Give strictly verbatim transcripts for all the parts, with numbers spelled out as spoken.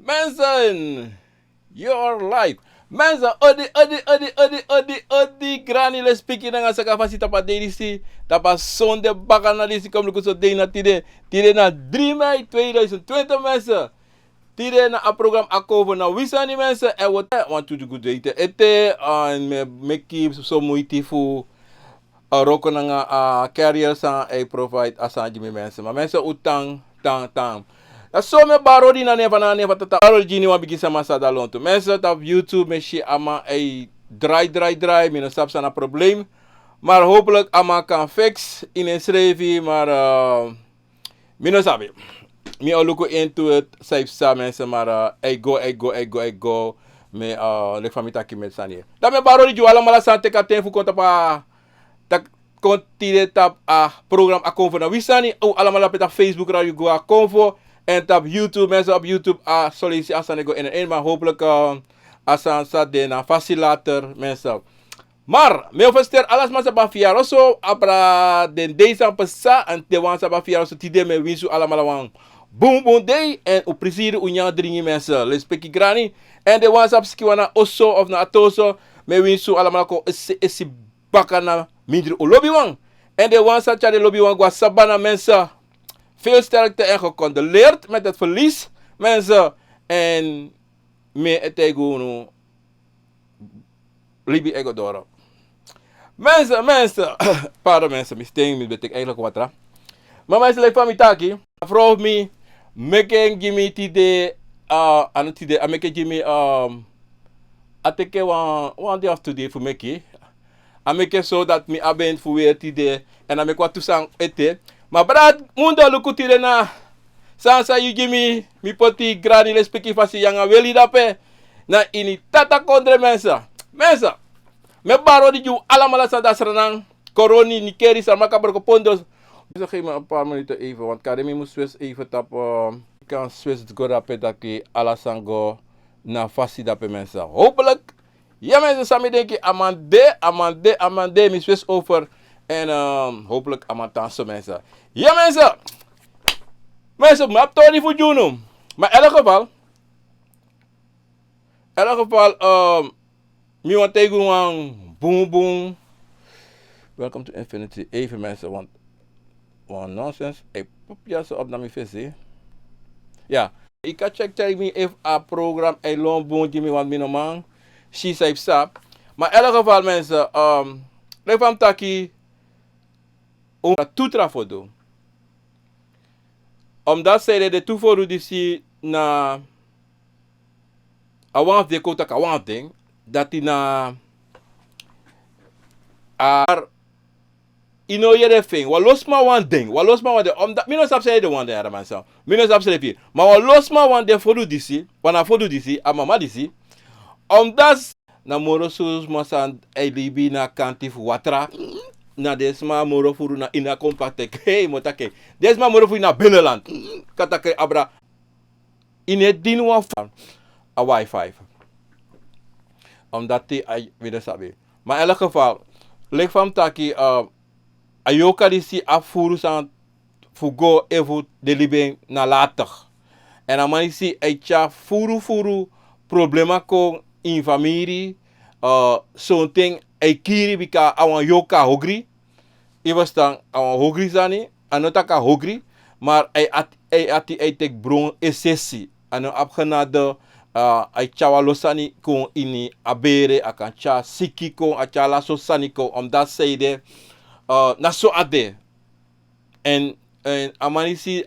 Mensen, your life. Mensen, odi, odi, odi, odi, odi, odi, grani, lespeki nanga saka fasi tapu a dei disi, tapu a sonde bakana disi, kon luku so dei na tide. Tide na drie mei tweeduizend twintig, mensen. Tide na a program Akomfo na wi sani, mensen. En wat, want to do good ete, ete, en mi, mi e meki so muiti fu a wroko nanga a carrier san e provide a sani gi mi, mensen. Ma mensen, un tan, tan, tan. Na so mi e bari odi na nen fu, na nen fu a Tata. Bari odi gi wan bigi sama san de lontu. Mensen, tapu YouTube mi e si a man e drai, drai, drai. Mi no sabi san na probleem. Maar hopelijk a man kan fix ini ensrefi, maar, eh, mi no sabi. Mi o luku into it, san yu psa, mensen, maar, eh, e go, e go, e go, e go. Mi, eh, leki fa mi taki, mi e sani. Dan mi e bari odi gi un alamala san teki a ten fu kon tapu a, taki, kon tide tapu a program Akomfo na wi sani. Un alamala pe tapu Facebook Radio go Akomfo. En tapu YouTube, mensen, op YouTube, a solutie a sani go in en in. Maar hopelijk, eh, a sani sa de na fasi later, mensen. Maar mi o felisiteri ala sma san ben firi, oso abra den dei san pasa, en den wan san ben firi, oso tide mi e winsi un alamala wan bun bun dei, en un prisiri, un nyan, dringi, mensen, lespeki grani. En den wan san ben sikin wan na oso of na ati oso, mi e winsi un alamala kon esi, esi baka na mindri un lobiwan. En den wan san tyari den lobiwan go a sabana, mensen, veel sterkte en gecondoleerd met het verlies, mensen. En mi e taigi unu, libi e go doro. Mensen, mensen, pardon, mensen, mi sten, mi ben teki eigenlijk watra. Maar mensen, leki fa mi taki, a frow fu mi, meki en gi mi tide, eh, a no tide, a meki en gi mi, ehm, a teki wan, wan dei of tu dei fu meki. A meki en so dati mi abi en fu weri tide, en a meki wan tu sani ete. Ma brada, mi no luku tide na san san yu gi mi, mi poti, grani, lespeki, fasi yu nanga weli dape. Na ini Tatakondre, mensen. Mensen, mi e bari odi gi un alamala san de a Sranan, Koroni, Nickerie, Saramaka, Brokopondo. Deze geef me een paar minuten even, want kari mi mus switch even tapu, eh, kan switch go dape, taki ala sani go na fasi dape, mensen. Hopelijk. Ya, mensen, san mi denki, a man de, a man de, a man de, mi switch over. En, ehm, hopelijk a man tan so, mensen. Ya, mensen. Mensen, mi abi tori fu gi unu. Maar in elk geval, in elk geval, ehm, mi wani taigi unu wan bun bun. Welcome to Infinity. Even, mensen, want wan nonsens. Ey, pop ya so op na mi fesi. Ya. Yu kan check, check mi efu a program e lon bun gi mi, want mi no man si san yu psa. Maar in elk geval, mensen, ehm, leki fa mi taki, un tu tra fu du. Omdat san ede, den tu fu du disi na a wan fu den, kon taki a wan fu den, dati na a, yu no yere fu en. Wan lo sma wani den, wan lo sma wani den, omdat mi no sabi san ede wan den, ya, mensen. Mi no sabi san ede fu en. Ma wan lo sma wani den fu du disi, wan na fu du disi, a mama disi. Omdat na moro sma san e libi na kanti fu watra. Na den sma moro furu na ini a compact. Hey, mi o taki. Den sma moro furu na binnenland. Kan taki abra. Yu no e dini wan fu a wifi. Omdat a, wi no sabi. Maar in elk geval, leki fa mi taki, eh, a yorka disi abi furu sani fu go efu den libi en na lastig. En a man disi e tyari furu furu problema kon ini famiri, eh, sonten e kiri bika a wan yorka hogri. Yu e ferstan, a wan hogri sani, a no taki a hogri, maar a e ati, a e ati, a e teki bron esesi. A no abi genade, eh, a e tyari wan lo sani kon ini a bere, a kan tyari siki kon, a tyari ala sortu sani kon, omdat san ede, eh, na so a de. En, en a man disi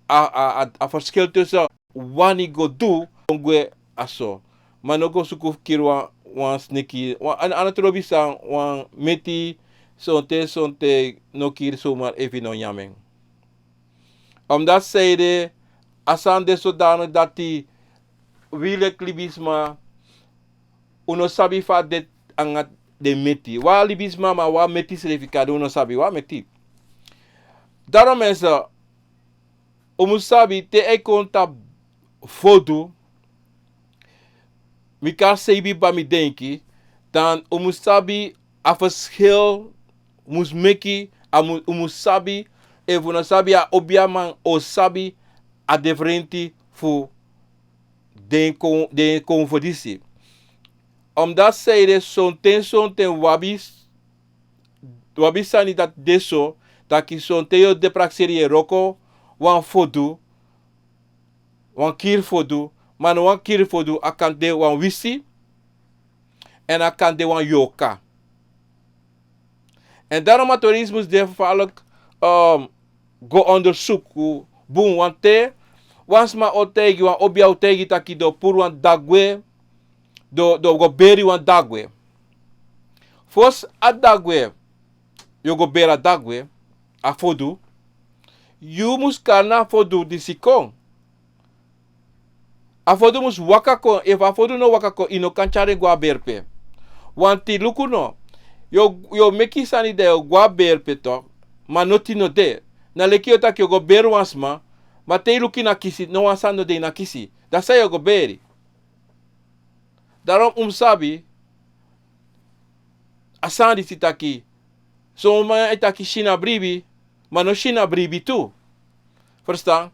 a, a, a, a verschil tussen wani go du, kon gwe a so. Ma no go suku fu kiri wan, wan sneki, wan, a, a no trobi san, wan meti, sonten, sonten no kiri zomaar efu yu no nyan en. Omdat san ede, a sani de zodanig dati wi leki libisma, un no sabi fa a de nanga den meti. Wan libisma, ma wan meti srefi kande un no sabi wan meti. Daarom mensen, un mus sabi te a e kon tapu fodu, mi kan seibi kba mi denki, dan un mus sabi a verschil, mus meki, a mu-, un mus sabi, efu un no sabi a obiaman o sabi a diferenti fu den kon, den konfo disi. Omdat sei de sonten, sonten wabi, wabi sani dati de so, taki sonten yu o de prakseri yu e wroko wan fodu, wan kiri fodu, ma no wan kiri fodu, a kan de wan wisi, èn a kan de wan yorka. Èn daarom a tori disi mus de faalek, um, go ondersuku bun, wanten wan sma o taigi, wan obia o taigi taki den o puru wan dagwe, den o, den o go beri wan dagwe. Fosi a dagwe, yu o go beri a dagwe, a fodu, yu mus kari na a fodu disi kon. A fodu mus waka kon, efu a fodu no waka kon, yu no kan tyari en go a berpe. Wanti luku no, yu o, yu o meki sani dan yu o go a berpe toch, ma noti no de. Na leki yu o taki yu o go beri wan sma, ma te yu luku ini a kisi, no wan sani no de ini a kisi. Dan san yu o go beri? Daarom un mus sabi a sani disi taki, son man e taki si na bribi, ma no si na bribi tu. Verstaan?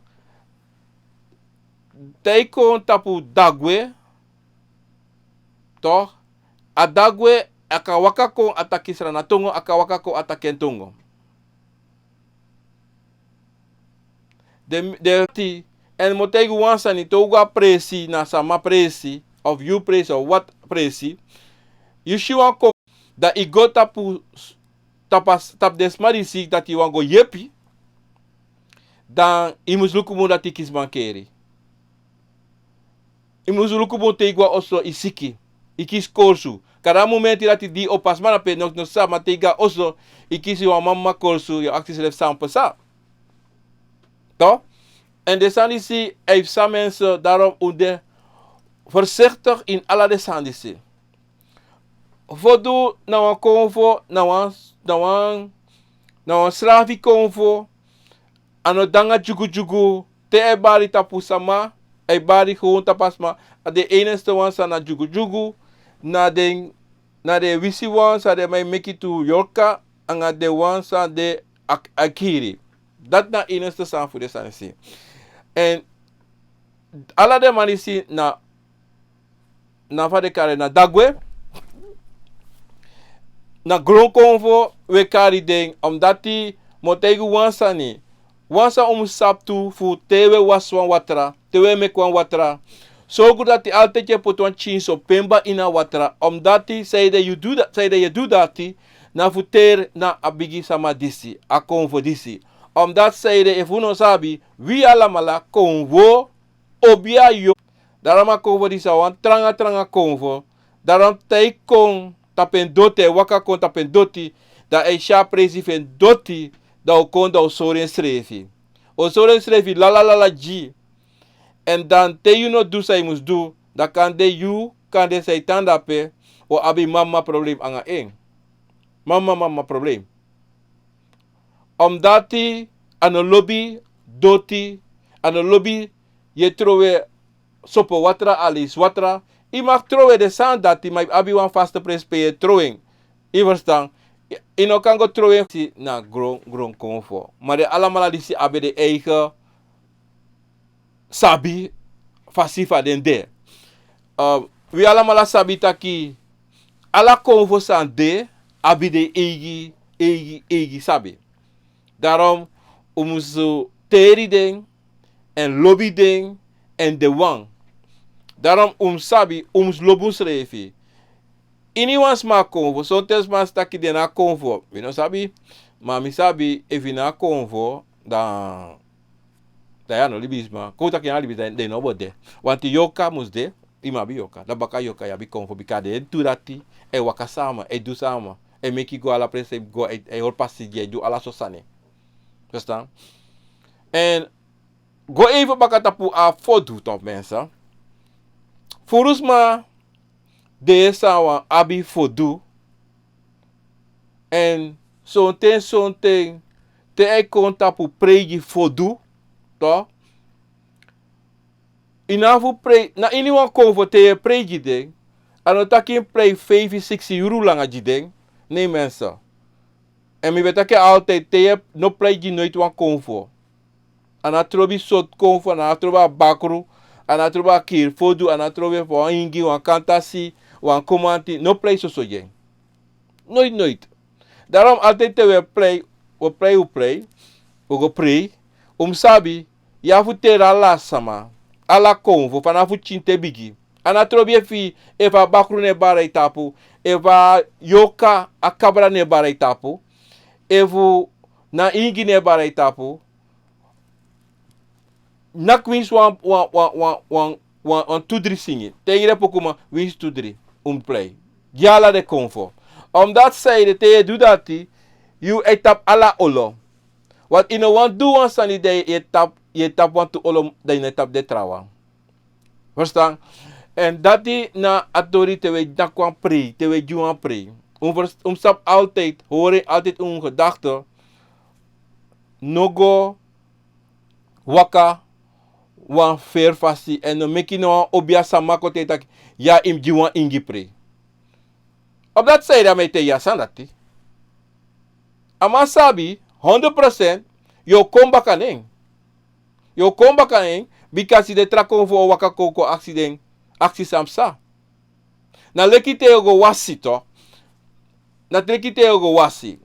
Te yu kon tapu dagwe, toch, a dagwe a kan waka kon a taki Sranan tongo, a kan waka kon a taki en tongo. Den, den ti, èn mi o taigi wan sani, te un go a presi, na sama presi, of yu presi, of wat presi, yu si wan kon, dan yu go tapu, tapu a s-, tapu den sma disi dati yu wani go yepi, dan yu mus luku bun dati yu kisi mankeri. Yu mus luku bun te yu go a oso, yu siki, yu kisi korsu. Kande a momenti dati di yu opo a sma na pe, no, no sabi, ma te yu go a oso, yu kisi wan mama korsu, yu o aksi yusrefi san pasa. Toch? Èn den sani disi e psa, mensen, daarom un de voorzichtig in ala den sani disi. Fodu na wan konfo, na wan, na wan, na wan srafi konfo, a no de nanga dyugudyugu, te a e bari tapu sama, a e bari gewoon tapu a sma, a den enigste wan san na dyugudyugu, na den, na den wisi wan san den man e meki tu yorka, anga den wan san de a, a kiri. Dati na enigste sani fu den sani disi. Èn ala den man disi na, na fa den kari en, na dagwe, na gronkonfo wi e kari den, omdat mi o taigi un wan sani, wan sani un mus sabi tu, fu te wi e wasi wan watra, te wi e meki wan watra, sorgu dati altijd yu e poti wan tyinso pemba ini a watra, omdat sanede yu du da-, sanede yu e du dati, na fu teri na a bigi sama disi, a konfo disi. Omdat sanede, efu un no sabi, wi alamala konfo, obi a yu. Daarom a konfo disi a wan tranga tranga konfo. Daarom te yu kon tapu en doti, e waka kon tapu en doti, dan a e si a presi fu en doti, dan un kon dan un sori ensrefi. Un sori ensrefi lala lala gi. Èn dan te yu no du san yu mus du, dan kande yu, kande san e tan dape, o abi mama problem anga en. Mama, mama problem. Omdat a no lobi doti, a no lobi yu e trowe sopo watra, a leisi watra. Yu mag trowe den sani dati, ma yu abi wan vaste presi pe yu e trowe en. Yu verstaan? Yu, yu no kan go trowe en na gron, gronkonfo. Ma den alamala disi abi den eigen sabi fasi fa den de. Eh, wi alamala sabi taki ala konfo san de abi den eigi, eigi, eigi sabi. Daarom un mus teri den, èn lobi den, èn de wan. Daarom un mus sabi, un mus lobi unsrefi. Ini wan sma konfo, sonten sma taki den na konfo. Mi no sabi, ma mi sabi, efu yu na konfo, dan, dan yu a no libisma. Kon taki yu na libisma, dan yu no bo de. Wanti yorka mus de, yu mus abi yorka. Dan baka yorka yu abi konfo, bika den tu dati, e waka sama, e du sama, e meki go ala presi, e go, e, e hori pasigi, e du ala sortu sani. Verstaan? Èn go even baka tapu a fodu toch, mensen. Furu sma de san wani abi fodu. Èn sonten, sonten, te a e kon tapu prei gi fodu, toch? Yu no abi fu prei, na ini wan konfo te yu e prei gi den, a no taki yu mus prei feifi, siksi yuru langa gi den, nee mensen. Èn mi ben taki altijd, te yu e no prei gi noiti wan konfo. A no trobi sortu konfo, a no trobi a bakru, A no trobi a kiri fodu, a no trobi fu wan ingi, wan kantasi, wan komanti, no prei soso gi en. Noiti, noiti. Daarom altijd te wi e prei, wi prei, wi prei, wi go prei, un mus sabi, yu abi fu teri ala sama, ala konfo, fanafu pikin te bigi. A no trobi efu, efu a bakru na e bari a yu tapu, efu a yorka, a kabra na e bari a yu tapu, efu na ingi na e bari a yu tapu, naki winsi wan, wan, wan, wan, wan, wan, wan tu dri singi. Te yu yere pokuman, winsi tu dri. Un mus prei. Gi ala den konfo. Omdat sanede te yu e du dati, yu e tapu ala olo. Want yu no wani du wan sani dan yu e tapu, yu e tapu wantu olo, dan yu no e tapu den trawan. Verstaan? En dati na a tori te wi e naki wan prei, te wi e gi wan prei. Un vers-, un mus sabi altijd, hori altijd in un gedachte, no go waka wan feri fasi, èn no meki no wan obiasma kon taki, ya, yu mus gi wan ingi prei. Op dati sanede a man e taigi yu a sani dati. A man sabi, hondro procent, yu o kon baka na en. Yu o kon baka na en, bika a si den tra konfo o waka kon, kon aksi den, aksi san psa. Na leki te yu o go wasi, tok. Na leki te yu o go wasi.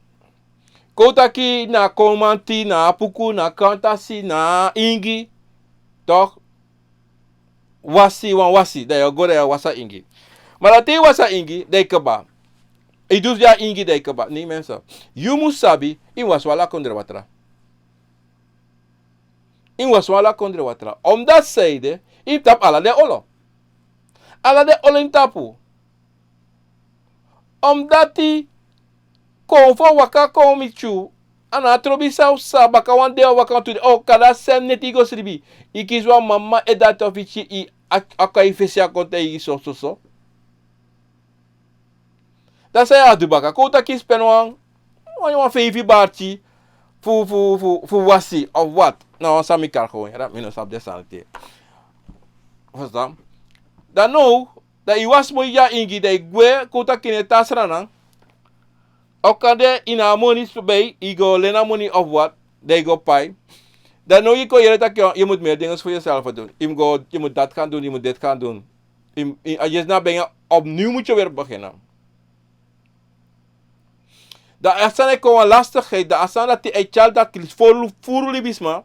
Kon un taki na komanti, na apuku, na kantasi, na ingi, tok. Wasi, wan wasi, dan yu o go dan yu o wasi a ingi. Ma dan te yu wasi a ingi, dan yu kaba. Yu du fu a ingi dan yu kaba. Nee, mensen. Yu mus sabi, yu mus wasi ala kondre watra. Yu mus wasi ala kondre watra. Omdat sanede, yu mus tapu ala den olo. Ala den olo yu mus tapu. Omdat yu kon fu waka kon miti yu, a no trobi san psa, baka wan dei a waka wan tu dei, o, kande a sem neti yu go sribi. Yu kisi wan mama e dati ofu yu, a, a kon a yu fesi a kon taigi yu so, so, so. Dan san yu e du baka, kon un taki yu spen wan, wan, wan feifi barti fu, fu, fu, fu wasi of wat. Na wan sani mi kari kon, yere, mi no sabi den sani te. Verstaan? Dan now, dan yu wasi moi gi a ingi, dan yu gwe, kon un taki na a Sranan. Of kande yu no abi moni so bij, yu go leni a moni of wat, dan yu go pai. Dan now yu kon yere taki yu mus meri dingen fu yuself doen. Yu mus go, yu mus dati gaan doen, yu mus diti gaan doen. Yu, yu, a yu na ben opnieuw moet je weer beginnen. Dan a sani e kon wan lastigheid, dan a sani dati e tyari dati furu, furu libisma.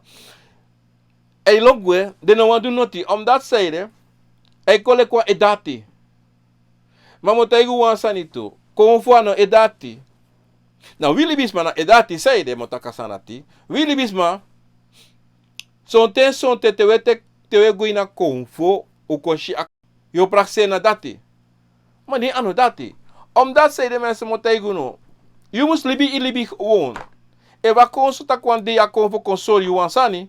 E lon gwe, den no wani du noti, omdat sanede, e kon leki wan edati. Ma mi o taigi un wan sani tu, konfo a no edati. Na wi libisma na edati, sanede mi o taki a sani dati. Wi libisma, sonten, sonten te wi e tek-, te wi e go ini a konfo, un kon si a Yu o prakseri na dati. Ma di a no dati. Omdat sanede, mensen, mi o taigi unu. Yu mus libi yu libi gewoon. Efu a konfo taki wan dei a konfo kon sori yu wan sani,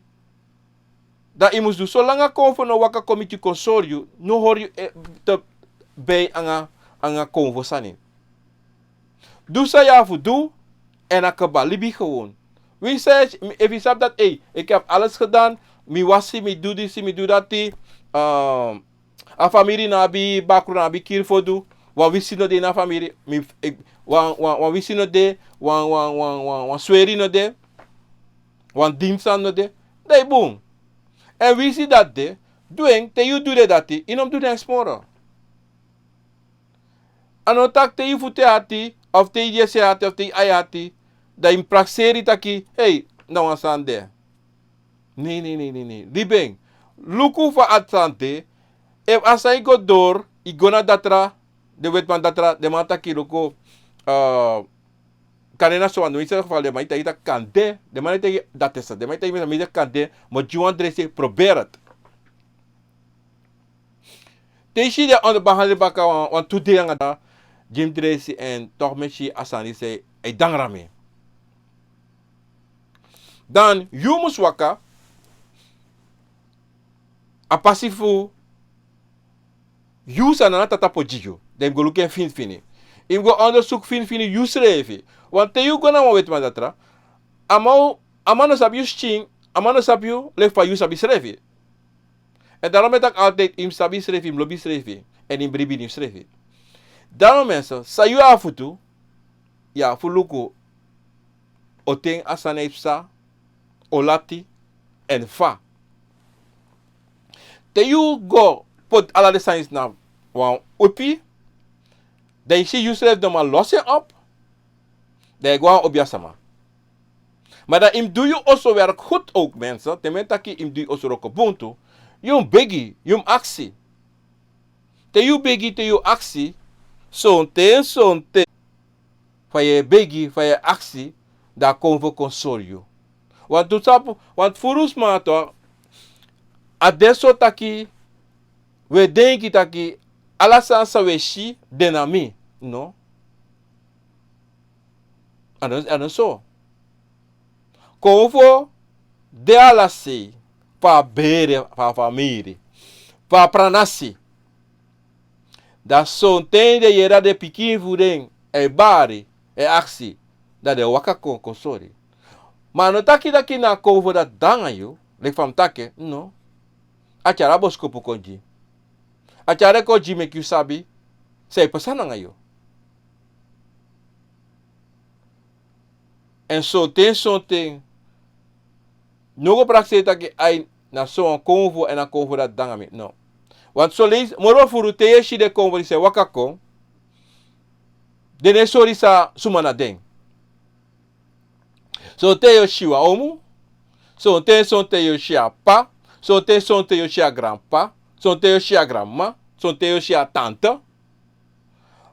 dan yu mus du solanga konfo no waka kon miti yu kon sori yu, no hori yu, eh, te bij anga, anga konfo sani. Du san yu abi fu du, èn a kaba, libi gewoon. Wi san, efu yu sabi dati, ei, ik heb alles gedaan, mi wasi, mi du disi, mi du dati, ehm, a famiri no abi bakru, no abi kiri fu du, wan wisi no de ini a famiri, mi, ik, wan, wan, wan wisi no de, wan, wan, wan, wan, wan sweri no de, wan dinsan no de, dan yu bun. Èn winsi dati de, du en, te yu du den dati, yu no mus du den sma moro. A no taki te yu futu e ati, of te yu yesi e ati, of te yu ai e ati, dan yu mus prakseri taki, ei, na wan sani de. Nei, nei, nei, nei, nei. Libi en. Luku fa a sani de. Efu a sani go doro, yu go na datra, den wetiman datra, den man taki luku, eh, kande na so wan, no, in sommige geval den man e taigi taki kande, den man e taigi dati so, den man e taigi mi taki kande, ma gi wan dresi, probeer het. Te yu si den onderbehandel baka wan, wan tu dei anga dati, gi mi dresi èn toch mi e si a sani san e dangra mi. Dan yu mus waka a pasi fu yu san na a Tata poti gi yu. Dan yu mus go luku en finifini. Yu mus go ondersuku finifini yusrefi. Want te yu go na wan wetiman datra, a man, a man no sabi yu skin, a man no sabi yu leki fa yu sabi yusrefi. Èn daarom mi e taki altijd, yu mus sabi yusrefi, yu mus lobi yusrefi, èn yu mus bribi ini yusrefi. Daarom mensen, san yu abi fu du, yu abi fu luku, o ten a sani e psa, o lati, èn fa. Te yu go poti ala den sani na wan upi, dan yu si yusrefi no man losi en op, dan yu go na wan obiasama. Ma dan yu mus du yu oso werk goed ook, mensen. Te mi e taki yu mus du yu oso wroko bun tu, yu mus begi, yu mus aksi. Te yu begi, te yu aksi, sonten, sonten, fa yu e begi, fa yu e aksi, dan a konfo kon sori yu. Want tu sabi, want furu sma tu, a de so taki, wi e denki taki ala sani san wi e si de na mi. No. A no, a no so. Konfo de ala sei, fu a bere, fu a famiri, fu a pranasi. Dan sonten den yere den pikin fu den e bari, e aksi, dan den waka kon, kon sori. Ma a no taki taki na konfo dati de nanga yu, leki fa mi taki, no. A tyari a boskopu kon gi. A tyari en kon gi meki yu sabi san e pasa nanga yu. Èn sonten, sonten, no go prakseri taki ai, na so wan konfo, èn a konfo dati de nanga mi. No. Want son leisi, moro furu te yu e si den konfo disi e waka kon, den no e sori san suma na den. Sonten yu o si wan omu, sonten, sonten yu o si a p'pa, sonten, sonten yu o si a granp'pa, sonten yu o si a granmama, sonten yu o si a tanta.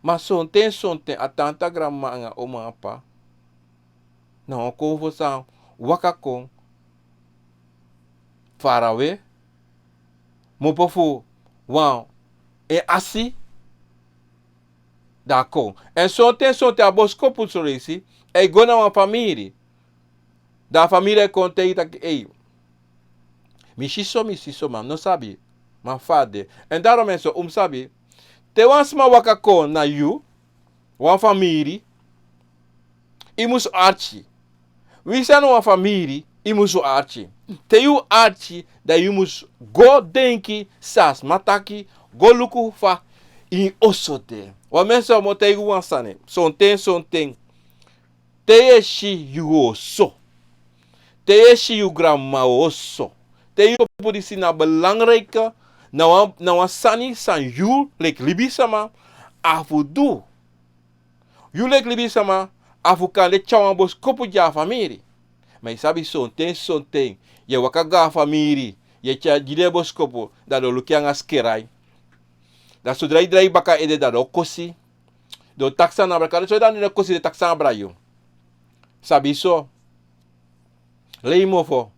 Ma sonten, sonten a tanta, granmama anga omu anga p'pa na wan konfo san waka kon farawe, mopo fu wan en asi, dan a kon. Èn sonten, sonten a boskopu son leisi e go na wan famiri. Dan a famiri e kon taigi taki, ei, mi si so, mi si so, ma mi no sabi, ma fa a de. Èn daarom en so un mus sabi, te wan sma waka kon na yu, wan famiri, yu mus arki. Winsi a no wan famiri, yu mus arki. Te yu arki, dan yu mus go denki san a sma taki, go luku fa ini oso de. Wan mensen, mi o taigi wan sani. Sonten, sonten, te yu e si yu oso, te yu e si yu granmama oso, te yu boskopu disi na belangrijk, na wan, na wan sani san yu leki libisama abi fu du. Yu leki libisama abi fu kande tyari wan boskopu gi a famiri. Ma yu sabi, sonten, sonten yu e waka go a famiri, yu e tyari gi den boskopu, dan den o luku yu anga skerai. Dan sodra yu drai baka ede, dan den o kosi. Den o taki san na abra, kande so dan den o kosi, den taki san na abra yu. Sabi so. Lei mofo.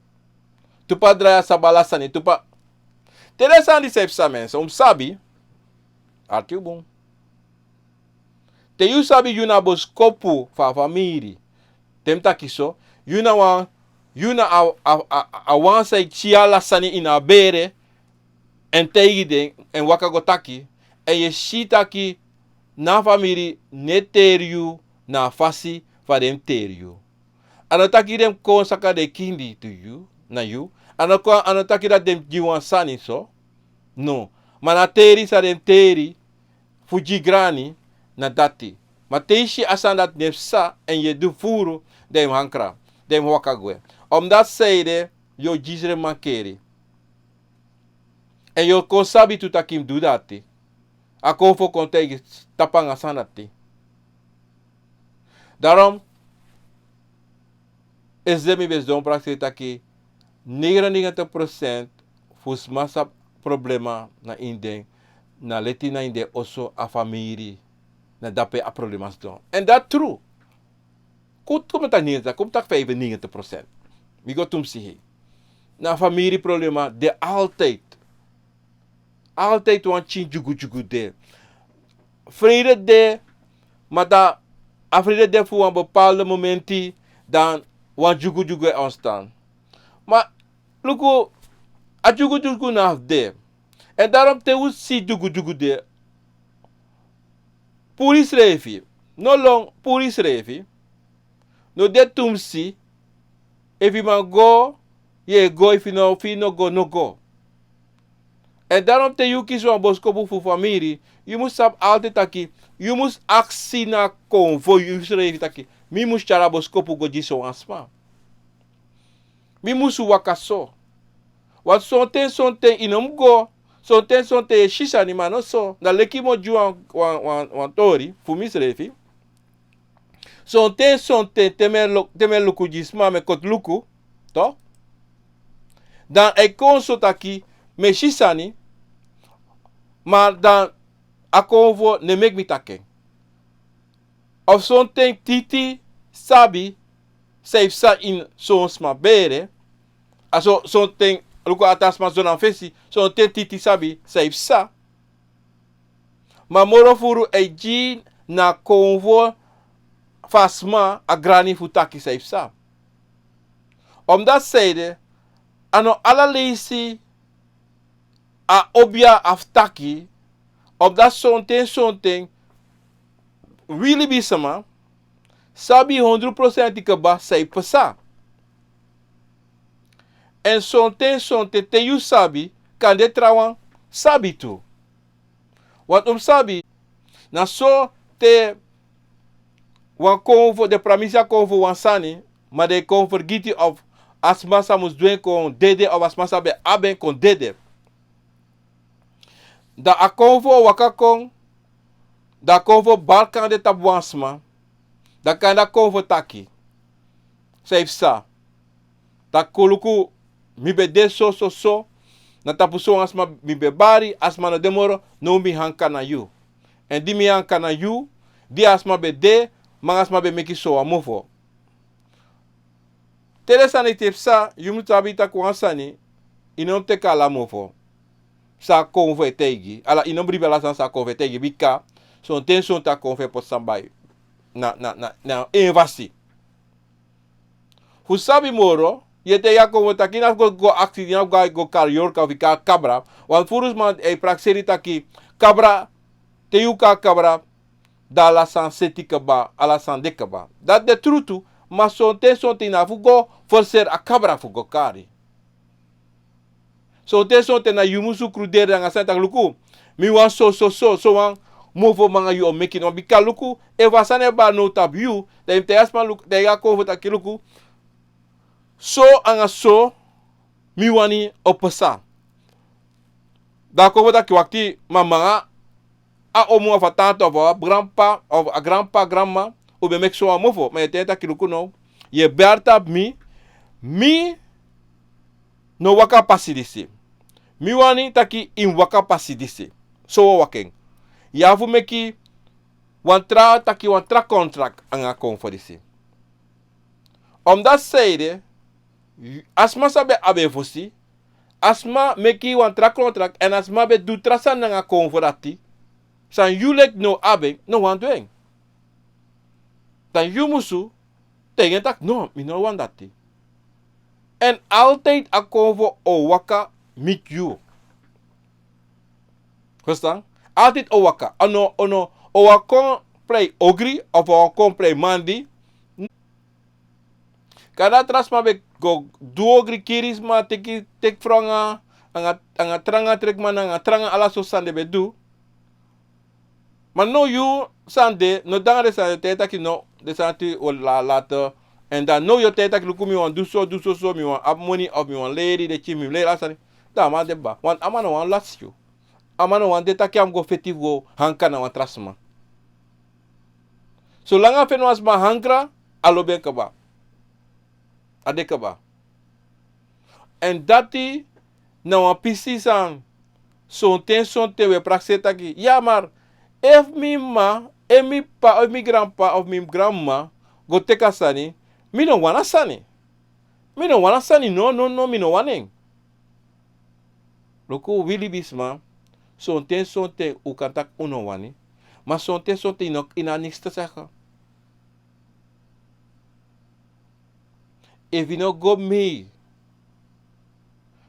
Tupa drai a sabi ala sani, tupa. Te den sani disi e psa, mensen, un mus sabi. Arki un bun. Te yu sabi yu na boskopu fu a famiri. Te mi taki so, yu na wan, yu na a, a, a, a wan san e tyari ala sani ini a bere, èn taigi den, èn waka go taki, èn yu e si taki na a famiri no e teri yu na a fasi fa den mus teri yu. A no taki den kon saka den kindi tu yu, na yu. A no kon, a no taki dati den gi wan sani so. No. Ma na teri san den teri fu gi grani, na dati. Ma te yu si a sani dati no e psa èn yu e du furu, dan yu mus ankra, dan yu mus waka gwe. Omdati san ede, yu o gi srefi mankeri. Èn yu o kon sabi tu taki yu mus du dati. A konfo kon taigi, tapu anga sani dati. Daarom, esde mi ben sidon prakseri taki negenennegentig procent fu sma san abi problema na ini den, na leti na ini den oso, a famiri, na dape a problema sidon. Èn dati tru. Kon, kon mi taki negentig, kon mi taki vijfennegentig procent. Mi go tumsi hei. Na famiri problema de altijd. Altijd wan pikin dyugudyugu de. Vrede de, ma dan a vrede de fu wan bepaalde momenti, dan wan dyugudyugu e ontstaan. Ma luku, a dyugudyugu no abi de. Èn daarom te un si dyugudyugu de, puru yusrefi. No lon, puru yusrefi. No de tumsi, efu yu man go, yu e go, efu yu no, efu yu no go, no go. Èn daarom te yu kisi wan boskopu fu famiri, yu mus sabi altijd taki, yu mus aksi na konfo yusrefi taki, mi mus tyari a boskopu go gi sowan sma. Mi mus waka so. Want sonten, sonten yu no mus go. Sonten, sonten yu e si sani, ma a no so. Na leki mi o gi wan, wan, wan, wan tori fu misrefi. Sonten, sonten te mi e lu-, te mi e luku gi sma, mi e koti luku, toch? Dan a e kon so taki mi e si sani, ma dan a konfo no e meki mi taki en. Of sonten titi sabi san e psa ini son sma bere. A so, sonten luku a tra sma so na fesi, sonten titi sabi san e psa. Ma moro furu a e gi na konfo fu a sma a grani fu taki san e psa. Omdati seide, a no ala leisi a obia a fu taki, omdati sonten, sonten wi libisma sabi hondro prosenti kaba san e psa. Èn sonten, sonten te yu sabi, kande trawan sabi tu. Want un mus sabi, na so te wan konfo, den pramisi a konfo wan sani, ma den e kon fergiti of a sma san mus du en kon dede of a sma san ben abi en kon dede. Dan a konfo o waka kon, dan a konfo bari kande tapu wan sma, dan kande a konfo taki san e psa. Taki luku, mi ben de so, so, so, na tapu so wan sma mi ben bari, a sma no de moro, now mi hanka na yu. Èn di mi hanka na yu, di a sma ben de, ma anga sma ben meki so wan mofo. Te den sani e psa, yu mus sabi taki wan sani, yu no mus teki ala mofo san a konfo e taigi. Ala, yu no mus bribi ala sani san a konfo e taigi, bika sonten, sonten a konfo e poti sani bai na, na, na, na en fasi. Fu sabi moro, yu e taigi a konfo taki yu no mus go, go aksi, yu no mus go, go kari yorka fu kari kabra. Want furu sma e prakseri taki kabra, te yu kari kabra, dan ala sani seti kaba, ala sani de kaba. Dati de trutu, ma sonten, sonten yu no abi fu go forseri a kabra fu go kari. Sonten, sonten na yu mus kruderi anga sani taki luku, mi wani so, so, so, so wan mofo, ma anga yu o meki no, bika luku, efu a sani e bari now tapu yu, dan yu mus taigi a sma luku, taigi a konfo taki luku, so anga so mi wani o psa. Dan a konfo taki wakti, ma anga a omu of a tanta of a granpa of a granpa, granma, un ben meki so wan mofo, ma yu e taigi en taki luku now, yu e bari tapu mi, mi no waka pasi disi. Mi wani taki yu mus waka pasi disi. So wi o waka en. Yu abi fu meki wan tra, taki wan tra kontrak anga a konfo disi. Omdati seide, a sma san ben abi en fosi, a sma meki wan tra kontrak, èn a sma ben du tra sani nanga a konfo dati, san yu leki no abi en, no wani du en. Dan yu musu taigi en taki no, mi no wani dati. Èn altijd a konfo o waka miti yu. Verstaan? Altijd o waka. A no, a no o waka kon prei ogri of o waka kon prei mandi. Kande a tra sma ben go du ogri, kiri sma, teki, teki frow anga, anga, anga tranga trekman, anga tranga ala sortu sani den ben du. Ma now yu sani de, no de nanga den sani, te taki no, den sani o la, lati. Èn dan now yu o taki luku, mi wani du so, du so, so, mi wani abi moni of mi wani leri, den kisi mi leri a sani. Dan a man de kaba. Want a man no wani lasi yu. A man no wani de taki a mus go feti fu go hanka na wan tra sma. Solanga a feni wan sma hanka, a lobi en kaba. A de kaba. Èn dati na wan pisi san sonten, sonten wi e prakseri taki, ya, ma efu mi m'ma, efu mi p'pa, efu mi granp'pa of mi granm'ma go teki a sani, mi no wani a sani. Mi no wani a sani, no, no, no, mi no wani en. Luku, wi libisma, sonten, sonten un kan taki un no wani, ma sonten, sonten yu no, yu no abi niksi te saka. Efu yu no go mee,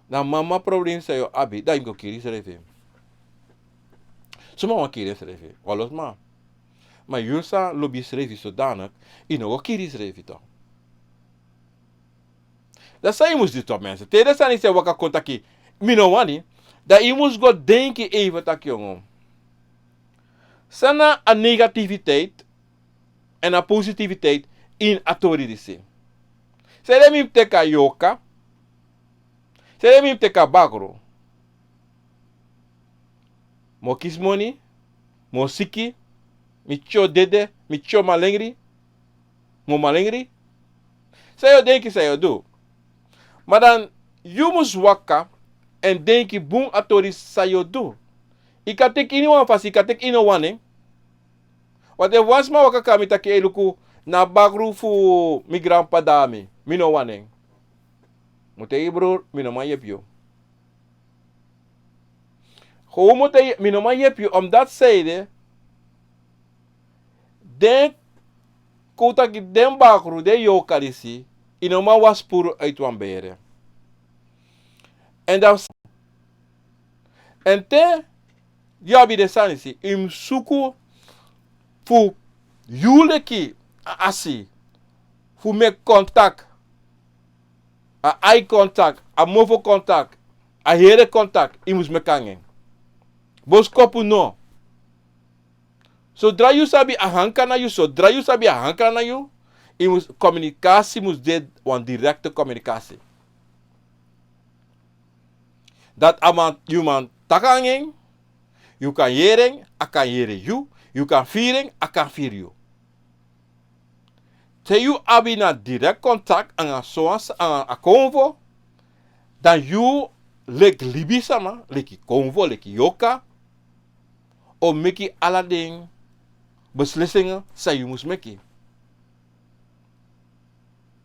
na mama problem san yu o abi, dan yu mus go kiri yusrefi. Suma wani kiri yusrefi? Wan lo sma. Ma yu sa lobi yusrefi sodanig, yu no go kiri yusrefi toch. Dan san yu mus du toch, mensen? Te den sani san e waka kon taki mi no wani, dan yu mus go denki even taki, yongo, san na a negativiteit èn a positiviteit ini a tori disi? Sanede mi mus teki a yorka? Te mi teki a bakru, mi o kisi moni, mi o siki, mi tyari dede, mi tyari malengri, mi o malengri. San yu o denki san yu o du? Ma dan yu mus waka èn denki bun a tori san yu o du. Yu kan teki ini wan fasi, yu kan teki ini wan nen. Want efu wan sma waka kon na mi taki: "Ei, luku, na a bakru fu mi granp'pa dati, mi no wani en." Mi o taigi yu: "Bruru, mi no man yepi yu." Gewoon mi o taigi yu, mi no man yepi yu, omdat san ede, den kon taki den bakru, den yorka disi, yu no man wasi puru uit wan bere. Èn dan, èn te yu abi den sani disi, yu mus suku fu yu leki a asi, fu meki kontak, a eye contact, a mofo contact, a here contact, yu mus meki nanga en. Boskopu no. Sodra yu sabi a hanka na yu, sodra yu sabi a hanka na yu, yu mus, komunikasi mus de wan direkte komunikasi. Dati a man, yu man taki nanga en, yu kan yere en, a kan yere yu, yu kan firi en, a kan firi yu. Te yu abi na direct contact nanga sowan sani, nanga a konfo, dan yu leki libisma, leki konfo, leki yorka, o meki ala den beslissingen san yu mus meki.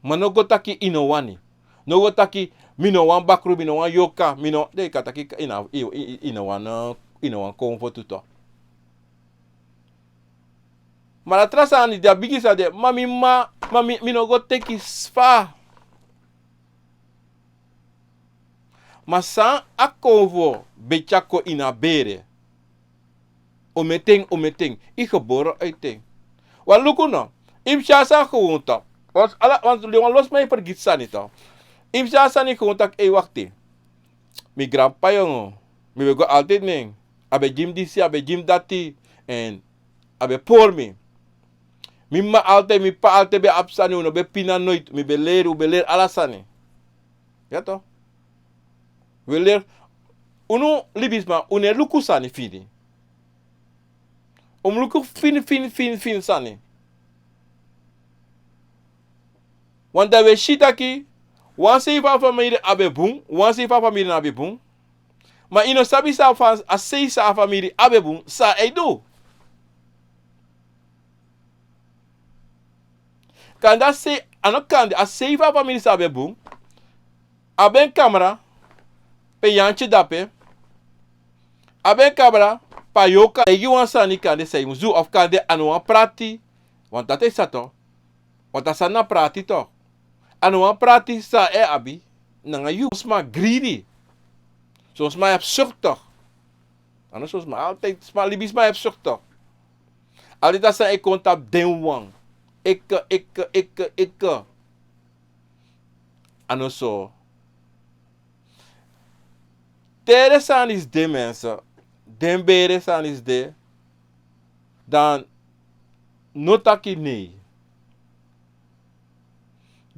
Ma no go taki yu no wani. No go taki: "Mi no wani bakru, mi no wani yorka, mi no," den kan taki yu no, yu, yu, yu no wani, yu no wani konfo tu. Ma na tra sani de, a bigi sani de, ma mi, ma, ma mi, mi no go teki fa. Ma san a konfo ben tyari kon ini a bere. Ometen, ometen, yu gebore uit en. Wan luku no, yu mus si a sani gewoon toch. Want ala, want wan lo sma e fergiti sani toch. Yu mus si a sani gewoon taki: "Ei, wakti. Mi granp'pa yongo, mi ben go altijd na en. A ben gi mi disi, a ben gi mi dati, èn a ben pori mi. Mi m'ma altijd, mi p'pa altijd ben abi sani, un no ben pina noiti, mi ben leri, un ben leri ala sani." Ya toch? Un e leri, unu libisma, un no e luku sani fini. Un mus luku fini, fini, fini, fini sani. Want dan un e si taki wan sei fu a famiri abi bun, wan sei fu a famiri no abi bun. Ma yu no sabi san fa a sei san a famiri abi bun, san a e du. Kande a sei, a no kande, a sei fu a famiri san abi bun, a ben kamra pe yu anti de ape, a ben kamra pe a yorka e gi wan sani kande san yu mus du, of kande a no wani prati, want dati e sa toch. Want a sani na prati toch. A no wani prati san a e abi nanga yu. Son sma greedy. Son sma hebzuchtig. A no son sma, altijd sma, libisma hebzuchtig. Altijd a sani e kon tapu den wan. Eke, eke, eke, eke. A no so. Te den sani disi de, mensen, den bere sani disi de, dan no taki nei.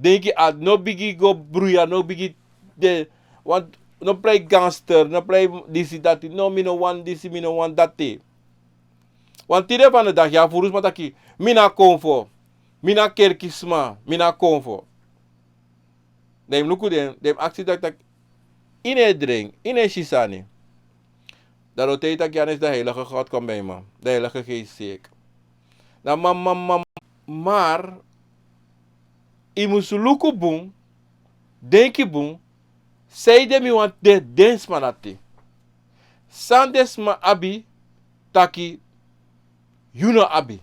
Denki a no bigi go bruya, no bigi de, want no prei gangster, no prei disi dati, no, mi no wani disi, mi no wani dati. Want tide van de dag, ya, furu sma taki, mi na konfo, mi na kerki sma, mi na konfo. Dan yu mus luku den, den mus aksi taki, taki, yu no e dringi, yu no e si sani. Dan den o taigi yu taki, ya, dan is de heilige God kon bij me, de Heilige Geest zeker. Dan ma, ma, ma, maar yu mus luku bun, denki bun, sanede mi wani de den sma dati. San den sma abi taki yu no abi.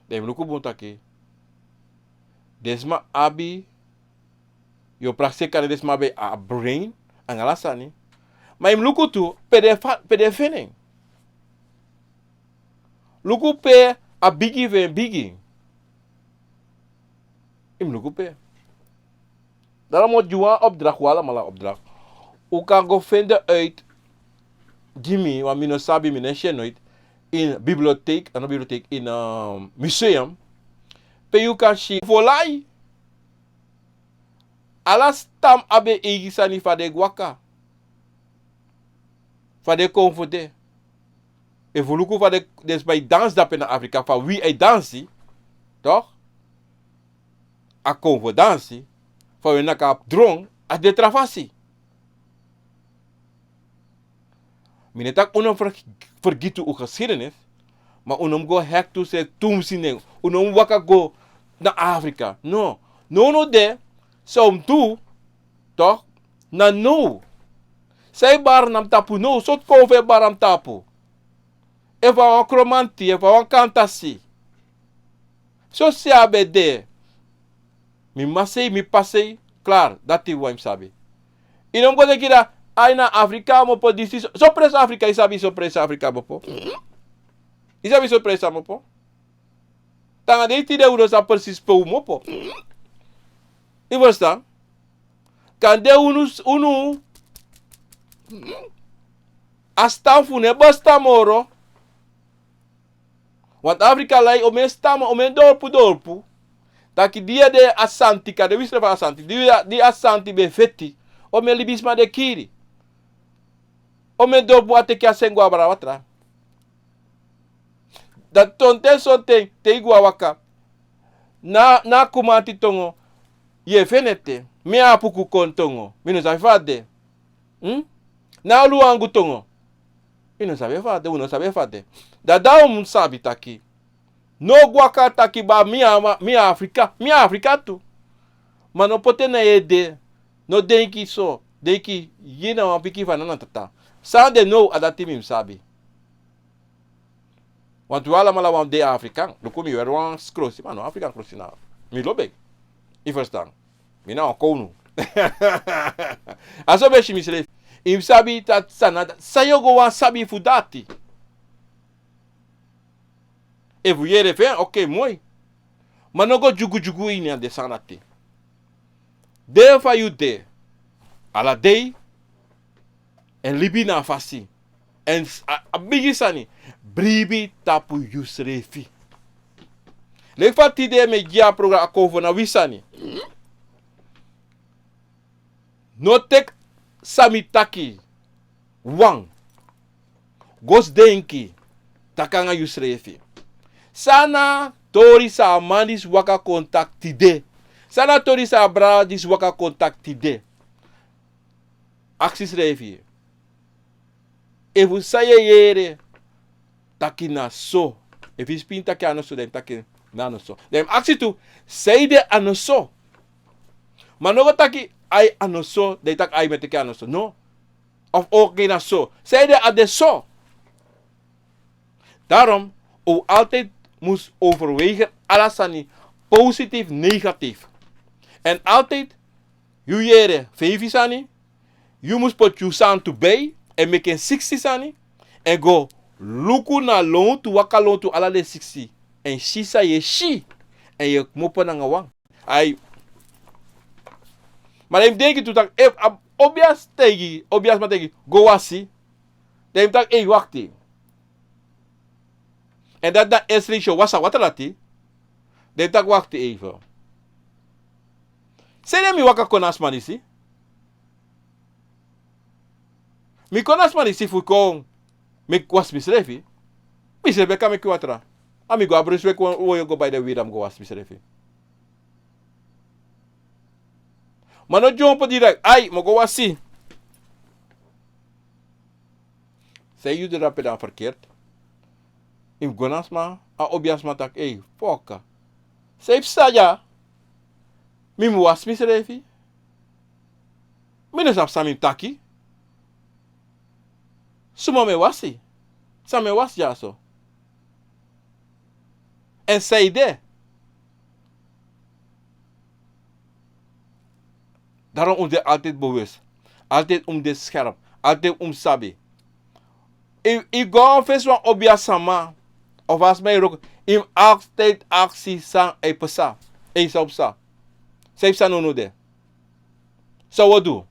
Dan yu mus luku bun taki den sma abi, yu o prakseri kande den sma abi a brain, anga ala sani. Ma yu mus luku tu pe den fa, pe den feni en. Luku pe a bigi fu en bigi. Yu mus luku pe. Daarom mi o gi wan opdracht, wan alamala opdracht. Un kan go fende uit gi mi, want mi no sabi, mi no e si en noiti, in bibliotheek, a no bibliotheek, in, ehm, museum. Pe yu kan si fu lai. Ala stam abi en eigi sani fa den e waka. Fa den e kon fu de. Efu un luku fa den, den sma e dansi dape na Afrika, fa wi e dansi. Toch? A kon fu dansi. Fa wi e naki a dron, a de tra fasi. Mi no e taki un no mu fer-, fergiti un geschiedenis. Ma un no mu go hekti unsrefi tumsi nen. Un no mu waka go na Afrika. No. Now now de, san un du, toch? Na now. San e bari na mi tapu now, sortu kon fu e bari na mi tapu. Efu a wan Kromanti, efu a wan Kantasi. Sosi a ben de. Mi masei, mi pasei, klaar, dati wan yu mu sabi. Yu no mu go denki taki, ai na Afrika a komopo disi, so, so presi Afrika, yu sabi so presi Afrika a komopo. Yu sabi so presi a komopo. Te na den tide un no sabi presi pe un komopo. Yu ferstan? Kande unu, unu, a stam fu unu e bestaan moro. Want Afrika lai, omeni stam, omeni dorpu, dorpu. Taki di a de Asanti, kande wi srefi Asanti. Di a, di Asanti ben feti. Omeni libisma den kiri. Omeni dorpu a teki a sen go abra watra. Dati sonten, sonten, te yu go a waka. Na, na Kromanti tongo, yu e feni ete. Mi a Apuku kon tongo. Mi no sabi fa a de. Hmm? Na Oluwangu tongo. Yu no sabi fa a de, un no sabi fa a de. Dati un mu sabi taki. No go waka taki ba mi a, mi a Afrika, mi a Afrika tu. Ma no poti en na yu ede. No denki so, denki yu na wan pikin fu a Nana Tata. San de now, a dati mi mu sabi. Want wi alamala wan de Afrikan. Luku mi weri wan krosi, ma no Afrikan krosi na. Mi lobi en. Yu ferstan? Mi na wan kownu. A so mi e si misrefi. Yu mu sabi taki san na, san yu o go wani sabi fu dati. Efu yu yere fu en, oké, moi. Ma no go dyugudyugu ini a den sani dati. De fa yu de. Ala dei. Èn libi na a fasi. Èn s-, a, a bigi sani, bribi tapu yusrefi. Leki fa tide mi e gi a program a kon fu na wi sani. No teki san mi taki wan. Go sidon denki, taki nanga yusrefi. San na a tori san a man disi waka kon taki tide? San na a tori san a brada disi waka kon taki tide? Aksi yusrefi. Efu san yu e yere, taki na so. Efu yu sipin taki a no so, dan yu taki na no so. Dan yu mu aksi tu, sanede a no so. Ma no go taki, ai a no so, dan yu taki ai mi e teki a no so. No. Of oké na so. Sanede a de so. Daarom, un altijd mus overwegen ala sani, positief, negatief. En altijd, yu yere feifi sani, yu mus poti yu santu bij, èn meki en siksi sani, èn go luku na lontu, waka lontu ala den siksi, èn si san yu e si, èn yu e kmopo nanga wan. Ai. Ma dan yu mu denki tu taki, efu a obiasma taigi, obiasma taigi, go wasi. Dan yu mu taki, ei, wakti. Èn dati na a eerste leisi yu o wasi a watra dati. Dan yu mu taki, wakti even. Sanede mi waka kon na a sma disi? Mi kon na a sma disi fu kon meki wasi misrefi. Misrefi e kan meki watra. A mi go a brunswik, wan woyo go bai den wira, mi go wasi misrefi. Ma no dyompo direct, ai, mi o go wasi. San yu du drape dan verkeerd? Yu mu go na sma, a obiasma taki, ei, foka. San e psa dya? Mi mu wasi misrefi. Mi no sabi san mi taki. Suma mi e wasi? San mi e wasi dyaso? Èn sanede? Daarom un de altijd bewust. Altijd un de scherp. Altijd un sabi. Yu, yu go fesi wan obiasma, of a sma e wroko, yu mu altijd aksi san e psa. Ei, san o psa? San e psa nownow de? San wi o du?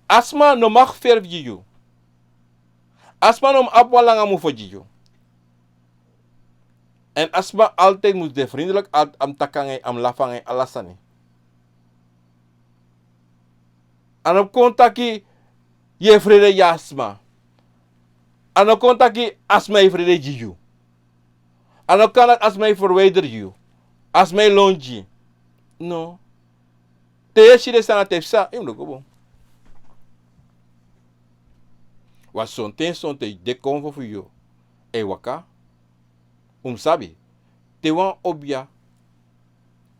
A sma no mag verf gi yu. A sma no mu abi wan langa mofo gi yu. Èn a sma altijd mus de vriendelijk, a, a mu taki nanga yu, a mu lafu nanga yu, ala sani. A no kon taki yu e frede gi a sma. A no kon taki a sma e frede gi yu. A no kon taki a sma e ferwijderi yu. A sma e lon gi yu. No. Te yu e si den sani dati e psa, yu mus luku bun. Wan sonten sonten den konfo fu yu e waka. Un mus sabi, te wan obia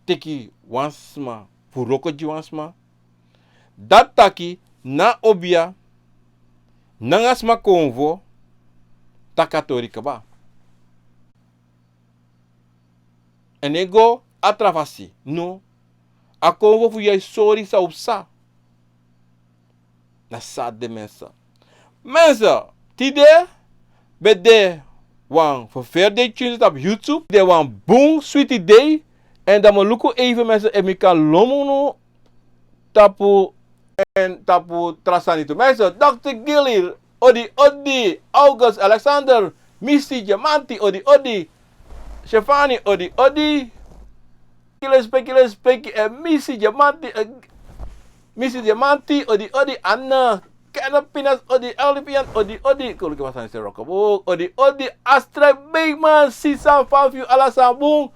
teki wan sma fu wroko gi wan sma, dati taki na obia nanga sma konfo taki a tori kaba. Èn e go a tra fasi. No. A konfo fu yu e sori san o psa. Na so a de, mensen. Mensen, tide ben de wan ferferi dei tyunsu tapu YouTube. De wan bun switi dei. Èn dan mi o luku even, mensen, efu mi kan lon unu tapu, èn tapu tra sani tu. Mensen, dokter Gilly, odi odi. August Alexander, Missy Diamanti, odi odi. Stefani, odi odi. Respeki, respeki, eh, Missy Diamanti, eh, Missy Diamanti, odi odi. Anna, Kenneth Pinas, odi, Elvian, odi odi. Kon luku wan sani san wroko bun, odi odi. Astrid Beekman, sisa, fa fu yu, ala sani bun?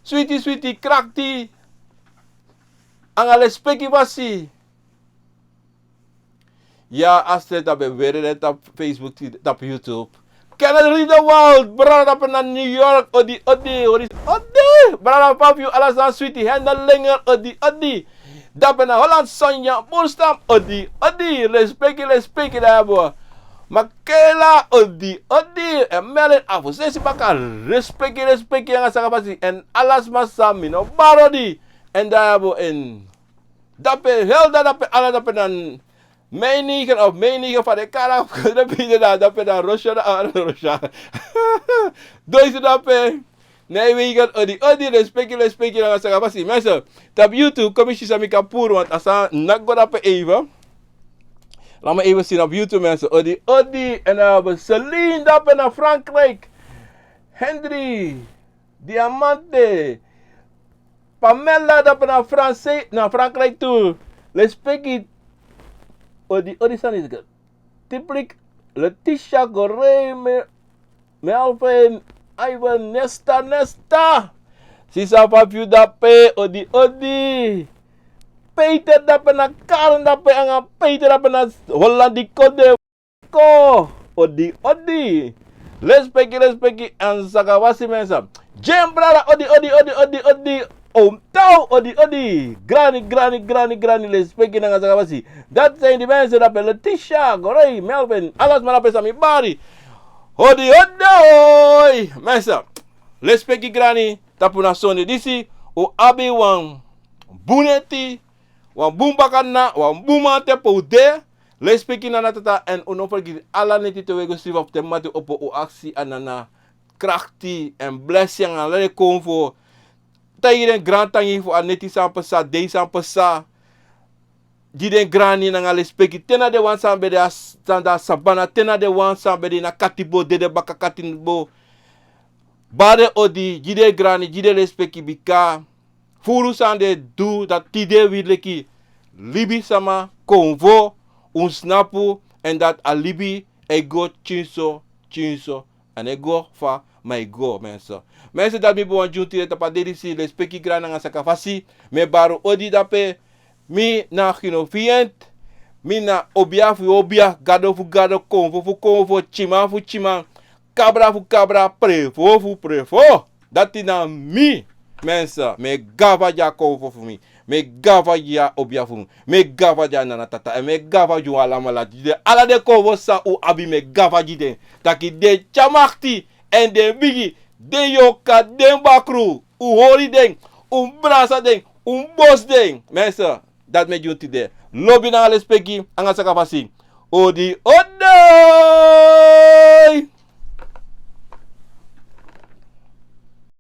Switi, switi, krakti. Nanga respeki fasi. Ya, Astrid, a ben weri den tapu Facebook, tapu YouTube. Kenneth Riedewald, brada dape na New York, odi odi, odi odi. Brada, fa fu yu, ala sani switi? Hendel Lenger, odi odi. Dape na Holland, Sonja Boerstam, odi odi. Respeki, respeki, dati ya bun. Makela, odi odi. Èn Merlin, a fu sensi baka, respeki, respeki nanga saka fasi. Èn ala sma san mi no bari odi. Èn dati ya bun, èn dape Helda, dape ala, dape na Meiningen of Meiningen, fa den e kari en, dape na Russia, na, ah, Russia. Doisi dape. Nijmegen, odi odi, respeki, respeki nanga saka fasi. Mensen, tapu YouTube, kon mi si san mi kan puru, want a sani no go dape even. Laat me even zien op YouTube, mensen. Odi odi. En dan hebben we Celine, dape na Frankrijk. Henry Diamante. Pamela, dape na Franse-, na Frankrijk tu. Respeki. Odi odi, sani is good. Tiplik, Letitia, Goree, Me-, Melvin, Ivan, Nesta, Nesta. Sisa, fa fu yu dape? Odi odi. Peter, dape na Karen, dape nanga Peter, dape na Holland, di kode. Ko, odi odi. Respeki, respeki, nanga saka fasi, mensen. Jim, brada, odi odi odi odi odi. Omtau, odi odi. Grani, grani, grani, grani, respeki nanga saka fasi. Dati zijn de mensen, dape Letitia, Goree, Melvin, ala sma dape san mi bari. Odi odi. Mensen, respeki grani, tapu na sonde disi un abi wan bun neti, wan bun bakadina, wan bun mamanten pe un de. Respeki nanga Tata, èn un no fergiti ala neti te un e go sribi, fu te mati opo, un aksi a nana krakti èn blesi nanga ala den konfo. Taigi den grantangi fu a neti san pasa, dei san pasa. Gi den grani nanga respeki. Te na den wan san ben de a s-, san de a sabana, te na den wan san ben de na katibo, dede baka katibo. Bari den odi, gi den grani, gi den respeki, bika furu san den du, dati tide wi leki libisma konfo, un snapu, èn dati a libi e go tyunso, tyunso, a no e go fa, ma e go, mensen. Mensen, dati mi ben wani gi un tide tapu a dei disi, respeki grani nanga saka fasi, mi e bari un odi dape, mi na Ginofiënt, mi na obia fu obia, gado fu gado, konfo fu konfo, tyiman fu tyiman, kabra fu kabra, prefo fu prefo. Dati na mi, mensen, mi e gafa gi a konfo fu mi. Mi e gafa gi a obia fu mi. Mi e gafa gi a nana, tata, èn mi e gafa gi un alamala. Gi den ala den konfo san un abi, mi e gafa gi den. Taki den tyari makti, èn den bigi, den yorka, den bakru. Un hori den, un brasa den, un bosi den. Mensen, dati mi e gi un tide. Lobi nanga respeki, nanga saka fasi. Odi odi.